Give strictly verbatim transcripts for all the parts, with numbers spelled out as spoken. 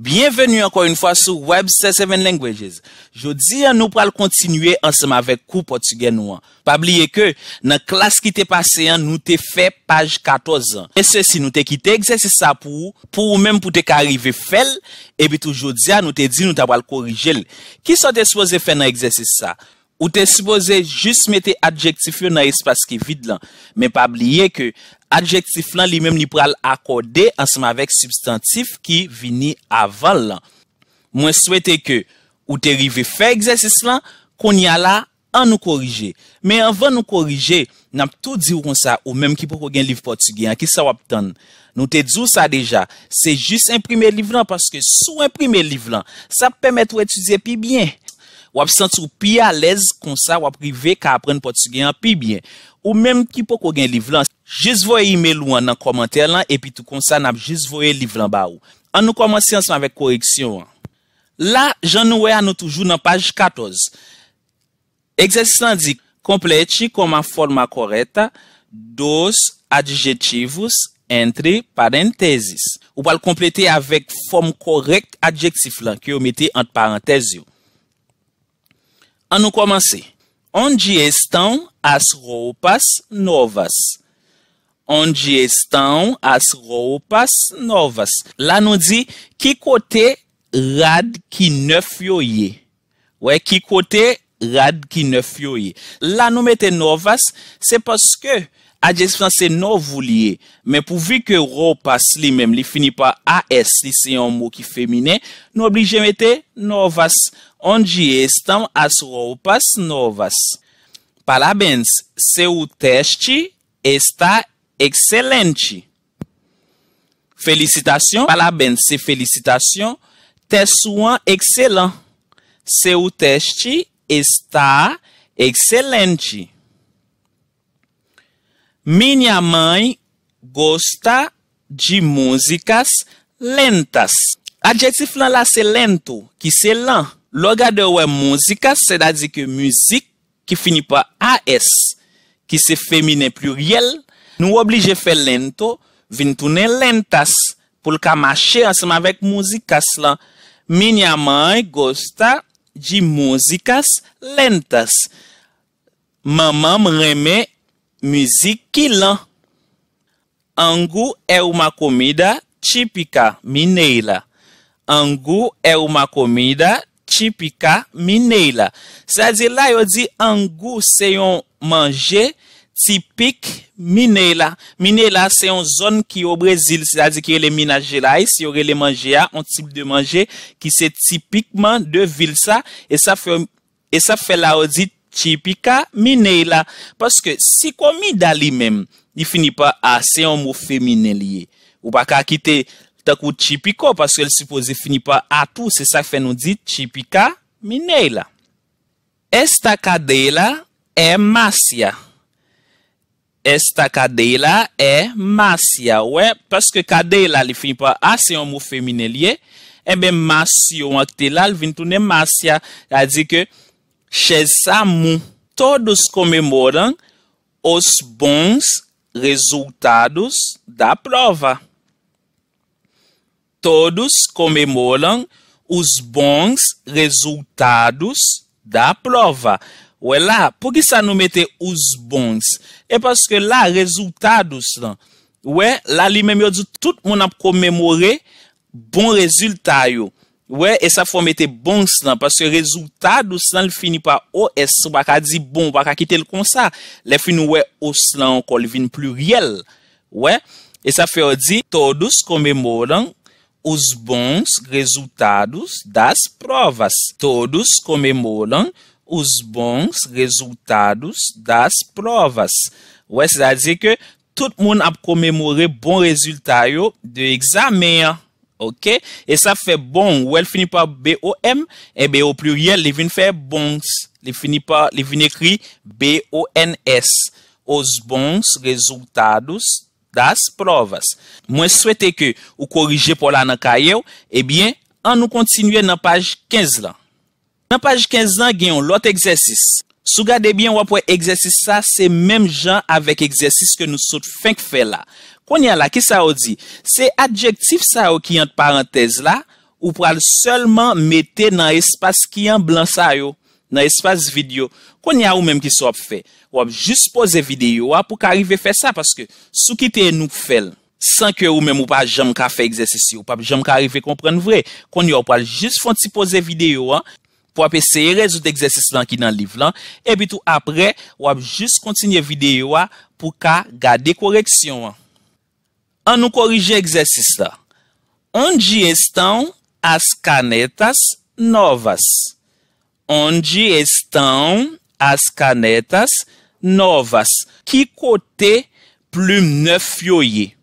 Byenveni ankò yon fwa sou Webster Seven Languages. Jodi a, nou pral kontinye ansanm avèk kou pòtigè nou an. Pa bliye ke nan klas ki te pase an, nou te fè paj katòz lan. E sesi, nou te kite egzèsis sa pou ou, pou ou menm pou te ka rive fè l, epi tou jodi a, nou te di nou ta pral korije l. Kisa w te sipoze fè nan egzèsis sa? Ou te sipoze jis mete adjektif yo nan espas ki vid lan. Men pa bliye ke adjektif lan li menm li pral akòde ansanm avèk sibstantif ki vini avan l lan. Mwen swete ke ou te rive fè egzèsis lan, kounye a la, an nou korije. Men anvan nou korije, n ap tou di w konsa, ou menm ki poko gen liv pòtigè an, kisa w ap tann? Nou te di w sa deja, se jis enprime liv lan, paske si w enprime liv lan, sa ap pèmèt ou etidye pi byen. W ap santi w pi alèz, konsa w ap rive ka aprann pòtigè an pi byen. Ou menm ki poko gen liv lan, jis voye imèl ou an nan kòmantè lan, epi tou konsa n ap jis voye liv lan ba ou. An nou kòmanse ansanm avèk koreksyon an. La, jan nou wè a, nou toujou nan paj katòz. Egzèsis lan di, complete com a forma correta dos adjetivos entre parênteses. Ou pral konplete avèk fòm kòrèk adjektif lan ke yo mete ant parantèz yo. An nou kòmanse. Onde estão as roupas novas? Onde estão as roupas novas? La nou di, ki kote rad ki nèf yo ye? Wè, ki kote rad ki nèf yo ye? La nou mete novas, se paske adjektif lan se novo li ye. Men pouvi ke roupas li menm li fini pa as, li se yon mo ki feminen, nou oblije mete novas. Onde estão as roupas novas? Parabéns, seu teste está excelente. Felisitasyon, parabéns se felisitasyon, tès ou an ekselan. Seu teste está excelente. Minha mãe gosta de músicas lentas. Adjektif lan la se lento, ki se lan. Lè w gade w wè músicas, sètadi ke mizik, ki fini pa as, ki se feminen pliryèl, nou oblije fè lento vin tounen lentas pou l ka mache ansanm avèk músicas lan. Minha mãe gosta de músicas lentas. Manman m renmen mizik ki lan. Angu é uma comida típica mineira. Angu é uma comida típica mineira. Sètadi la, yo di angu se yon manje tipik Mineira. Mineira se yon zòn ki o Brezil, sètadi ki rele Minas Gerais, yo rele manje a yon tip de manje ki se tipikman de vil sa, e sa fè e sa fè la yo di típica mineira, paske si comida li menm, li fini pa a, se yon mo feminen li ye. Ou pa ka kite tankou típico, paske l sipoze fini pa a tou, se sa k fè nou di típica mineira. Esta cadeira é macia. Esta cadeira é macia. Wè, paske cadeira li fini pa a, se yon mo feminen li ye. Enben, macio an ki te la, l vin tounen macia. Sètadi ke chèz sa mou. Todos comemoram os bons resultados da prova. Todos comemoram os bons resultados da prova. Wè la, poukisa nou mete os bons? E paske la, resultados lan, wè, la li menm yo di tout moun ap komemore bon rezilta yo. Wè, e sa fè w mete bons lan, paske resultados lan, li fini pa os, ou pa ka di bon, ou pa ka kite l konsa. Lè fini w wè os lan ankò, li vin pliryèl. Wè, e sa fè yo di, todos comemoram os bons resultados das provas. Todos comemoram os bons resultados das provas. Wè, sètadi ke tout moun ap komemore bon rezilta yo de egzamen an. Oke? E sa fè bon, wè l fini pa B O M, enben o pliryèl, li vin fè bons. Li fini pa, li vin ekri B O N S. Os bons resultados das provas. Mwen swete ke ou korije pa w la nan kaye w. Ebyen, an nou kontinye nan paj kenz lan. Nan paj kenz lan, gen yon lòt egzèsis. Si w gade byen, w ap wè egzèsis sa, se menm jan avèk egzèsis ke nou sot fenk fè la. Kounye a la, kisa yo di? Se adjektif sa yo ki ant parantèz la, ou pral sèlman mete nan espas ki an blan sa yo, nan espas vid yo. Kounye a ou menm ki sa w ap fè? W ap jis poze videyo a pou ka rive fè sa, paske si w kite nou fè l san ke ou menm ou pa janm ka fè egzèsis yo, ou p ap janm ka rive konprann vre. Kounye a w pral jis fè yon ti poze videyo a, pou w ap eseye rezoud egzèsis lan ki nan liv lan, epi tou apre, w ap jis kontinye videyo a pou w ka gade koreksyon an. An nou korije egzèsis la. Onde estão as canetas novas? Onde estão as canetas novas? Ki kote plim nèf yo ye?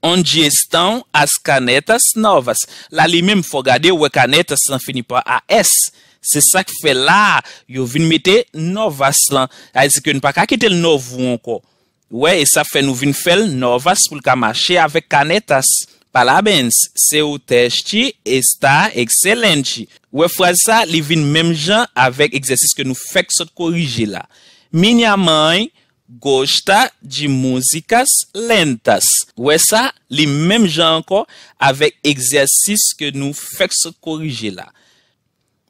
Onde estão as canetas novas? La li menm fò gade, ou wè canetas lan fini pa A S. Se sa k fè la, yo vin mete novas lan. Sa vle di ke n pa ka kite l novo ankò. Ou wè, e sa fè nou vin fè l novas pou l ka mache avèk canetas. Parabéns, seu teste está excelente. Ou wè fraz sa, li vin menm jan avèk egzèsis ke nou fèk sot korije la. Minha mãe gosta de músicas lentas. Ou wè sa, li menm jan ankò avèk egzèsis ke nou fèk sot korije la.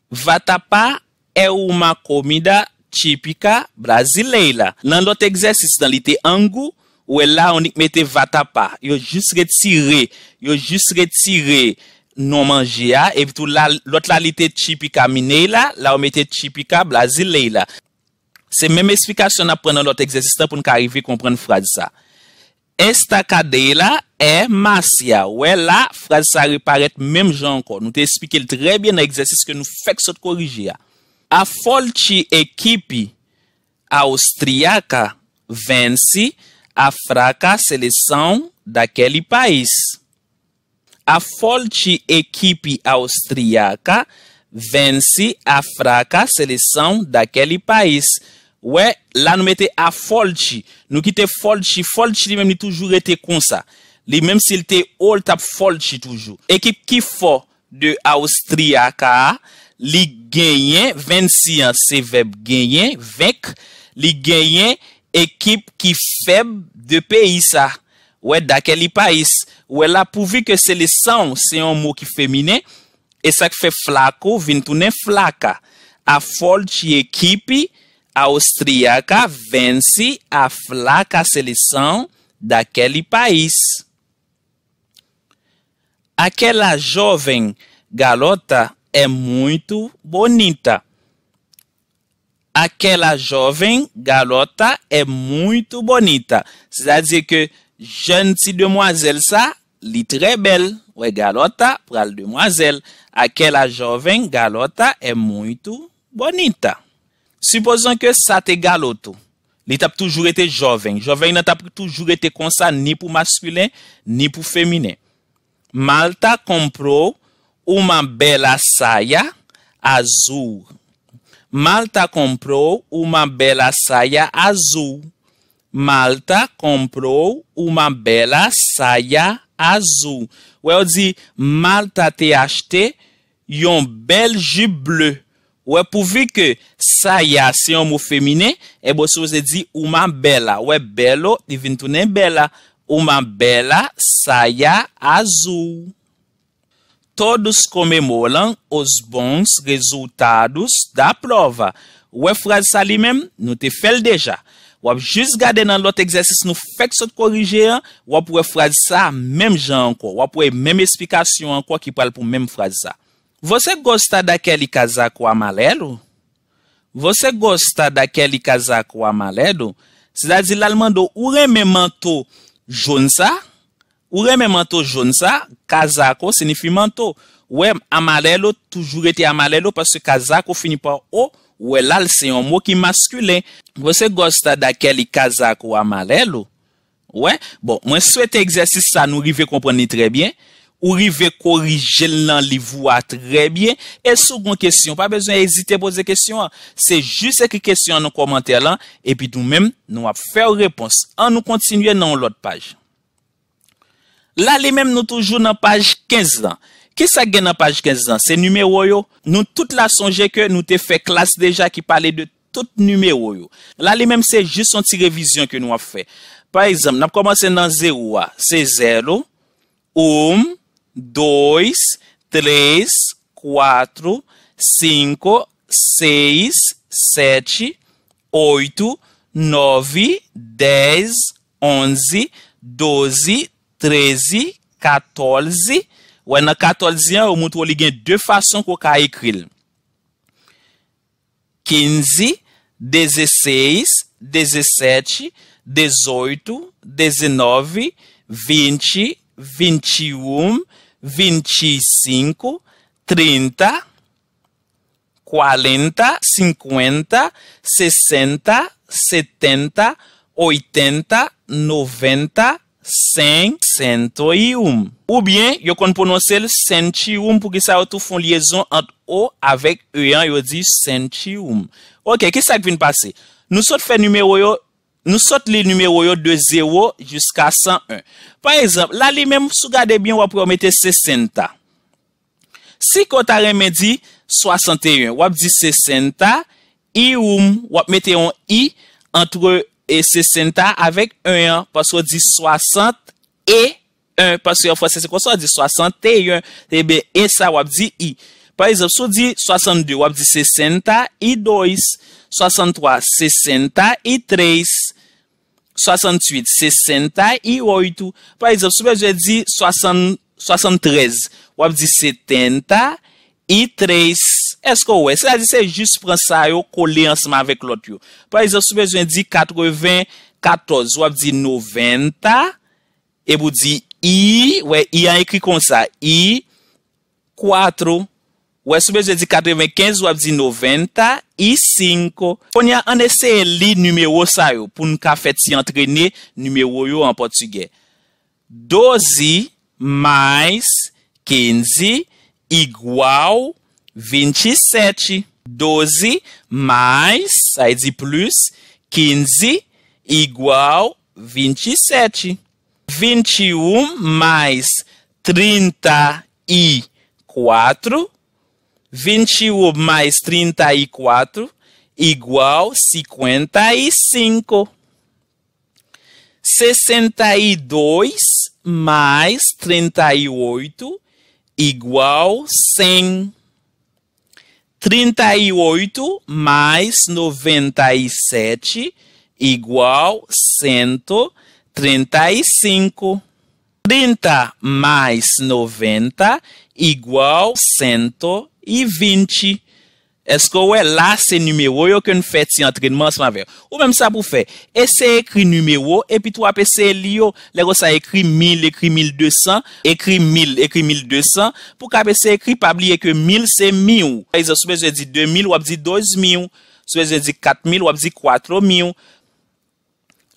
Vatapá é uma comida típica brasileira. Nan lòt egzèsis lan, li te angu, ou wè la, yo nik mete vatapá. Yo jis retire, yo jis retire non manje a, epi tou la, lòt la, li te típica mineira, la, yo mete típica brasileira. Se menm esplikasyon n ap pran nan lòt egzèsis lan pou n ka rive konprann fraz sa. Esta cadeira é macia. Ou wè la, fraz sa reparèt menm jan ankò. Nou te esplike l trè byen nan egzèsis ke nou fèk sot korije a. A forte equipe austríaca vence a fraca seleção daquele país. A forte equipe austríaca vence a fraca seleção daquele país. Ou wè, la nou mete a forte. Nou kite forte, forte li menm li toujou rete konsa. Li menm si l te o, l t ap forte toujou. Ekip ki fò de Austria ka, li genyen, vence an se vèb genyen, vaincre, li genyen ekip ki fèb de peyi sa. Ou wè, daquele país. Ou wè la, pourvu que seleção se yon mo ki feminen, e sa k fè fraco vin tounen fraca. A forte equipe austríaca vence a fraca seleção daquele país. Aquela jovem garota é muito bonita. Aquela jovem garota é muito bonita. Sètadi ke jèn ti demwazèl sa, li trè bèl. Ou wè, garota pral demwazèl. Aquela jovem garota é muito bonita. Supposons que sa te garoto. Li t ap toujou rete jovem. Jovem nan t ap toujou rete konsa, ni pou maskilen, ni pou feminen. Marta comprou uma bela saia azul. Marta comprou uma bela saia azul. Marta comprou uma bela saia azul. Ou wè, yo di, Marta te achte yon bèl jip ble. Ou wè, pourvu que saia se yon mo feminen, e ben, ou sipoze di uma bela. Ou wè, belo, li vin tounen bela. Uma bela saia azul. Todos comemoram os bons resultados da prova. Ou wè fraz sa li menm, nou te fè l deja. W ap jis gade nan lòt egzèsis nou fèk sot korije an, w ap wè fraz sa menm jan ankò. W ap wè menm esplikasyon ankò ki pral pou menm fraz sa. Você gosta daquele casaco amarelo? Você gosta daquele casaco amarelo? Sètadi, l al mande w, ou renmen manto jòn sa? Ou renmen manto jòn sa? Casaco siyifi manto. Ou wè, amarelo toujou rete amarelo paske casaco fini pa o. Ou wè, la, l se yon mo ki maskilen. Você gosta daquele casaco amarelo? Ou wè? Bon, mwen swete egzèsis sa nou rive konprann li trè byen. Ou rive korije l nan liv ou a trè byen. E si w gen kesyon, pa bezwen ezite poze kesyon an. Se jis ekri kesyon an nan kòmantè lan, epi nou menm, nou ap fè w repons. An nou kontinye nan yon lòt paj. La li menm nou toujou nan paj kenz lan. Kisa k gen nan paj kenz lan? Se nimewo yo. Nou tout la sonje ke nou te fè klas deja ki pale de tout nimewo yo. La li menm se jis yon ti revizyon ke nou ap fè. Pa egzanp, n ap kòmanse nan zewo a. Se zero, um, dois, três, quatro, cinco, seis, sete, oito, nove, dez, onze, doze, treze, katorze. Wè, nan katorze an, yo montre w li gen de fason ke w ka ekri l. Quinze, dezesseis, dezessete, dezoito, dezenove, vinte, vinte e um, vinte e cinco, trinta, quarenta, cinquenta, sessenta, setenta, oitenta, noventa, cem, cento e um. Oubyen, yo konn pwononse l cento e um, poukisa yo tou fè yon lyezon ant o avèk e an, yo di cento e um. Ok, ki sa k vin pase? Nou sot fè nimewo yo, nou sot li nimewo yo de zewo jiska san en. Pa egzanp, la li menm, si w gade byen, w ap wè yo mete sesenta. Si ke w ta renmen di swasanteyen, w ap di sesenta e um, w ap mete yon i antre e sesenta avèk en an, paske w di swasant e en, paske an fransè se konsa, w di swasanteyen, ebyen, e sa w ap di i. Pa egzanp, si w di swasannde, w ap di sesenta e dois, swasanntwa, sesenta e três, swasantuit, sesenta e oito. Pa egzanp, si w bezwen di swasann, swasanntrèz, w ap di setenta e três. Èske w wè? Sètadi se jis pran sa yo, kole ansanm avèk lòt yo. Pa egzanp, si w bezwen di katrevenkatòz, w ap di noventa, epi w di i, wè, i an ekri konsa, i, quatro. Wè, si w bezwen di katrevenkenz, w ap di noventa e cinco. Kounye a, ann eseye li nimewo sa yo pou n ka fè ti antrene nimewo yo an pòtigè. Doze mais quinze igual vinte e sete. Doze mais, sa vle di plis, quinze igual vinte e sete. Vinte e um mais trinta e quatro. Vinte e um mais trinta e quatro igual cinquenta e cinco. Sessenta e dois mais trinta e oito igual cem. Trinta e oito mais noventa e sete igual cento e trinta e cinco. Trinta mais noventa igual cento e vinte. Èske w wè, la se nimewo yo ke n fè ti antrènman ansanm avè yo. Ou menm, sa pou w fè, eseye ekri nimewo, epi tou w ap eseye li yo. Lè konsa, ekri mil, ekri mil de san, ekri mil, ekri mil de san, pou w ka eseye ekri, pa bliye ke mil se miw. Pa egzanp, si w bezwen di de mil, w ap di dois mil. Si w bezwen di kat mil, w ap di quatro mil.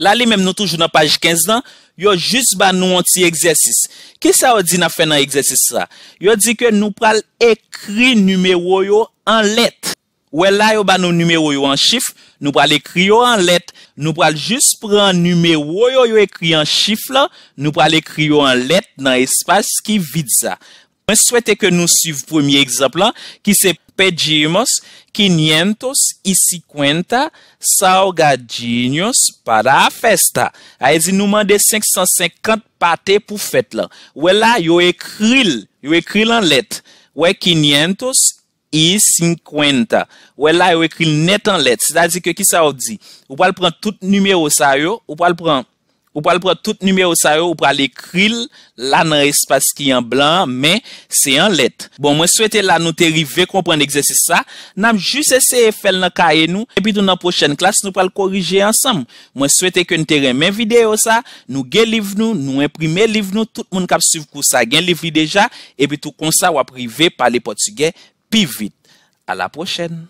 La li menm, nou toujou nan paj kenz lan, yo jis ba nou yon ti egzèsis. Kisa yo di n ap fè nan egzèsis sa? Yo di ke nou pral ekri nimewo yo an lèt. Wè la, yo ba nou nimewo yo an chif, nou pral ekri yo an lèt. Nou pral jis pran nimewo yo, yo ekri an chif lan, nou pral ekri yo an lèt nan espas ki vid sa. Mwen swete ke nou swiv premye egzanp lan, ki se pedimos quinhentos e cinquenta salgadinhos para a festa. Sa vle di nou mande senk san senkant pate pou fèt lan. Wè la, yo ekri l, yo ekri l an lèt. Wè, quinhentos e cinquenta. Wè la, yo ekri l nèt an lèt. Sètadi ke kisa yo di? Ou pral pran tout nimewo sa yo, ou pral pran, ou pral pran tout nimewo sa yo, ou pral ekri l la nan espas ki an blan an, men se an lèt. Bon, mwen swete la nou te rive konprann egzèsis sa. N ap jis eseye fè l nan kaye nou, epi tou nan pwochèn klas, nou pral korije ansanm. Mwen swete ke n te renmen videyo sa, nou gen liv nou, nou enprime liv nou, tout moun k ap swiv kou sa gen liv li deja, epi tou konsa w ap rive pale pòtigè pi vit. A la pwochèn!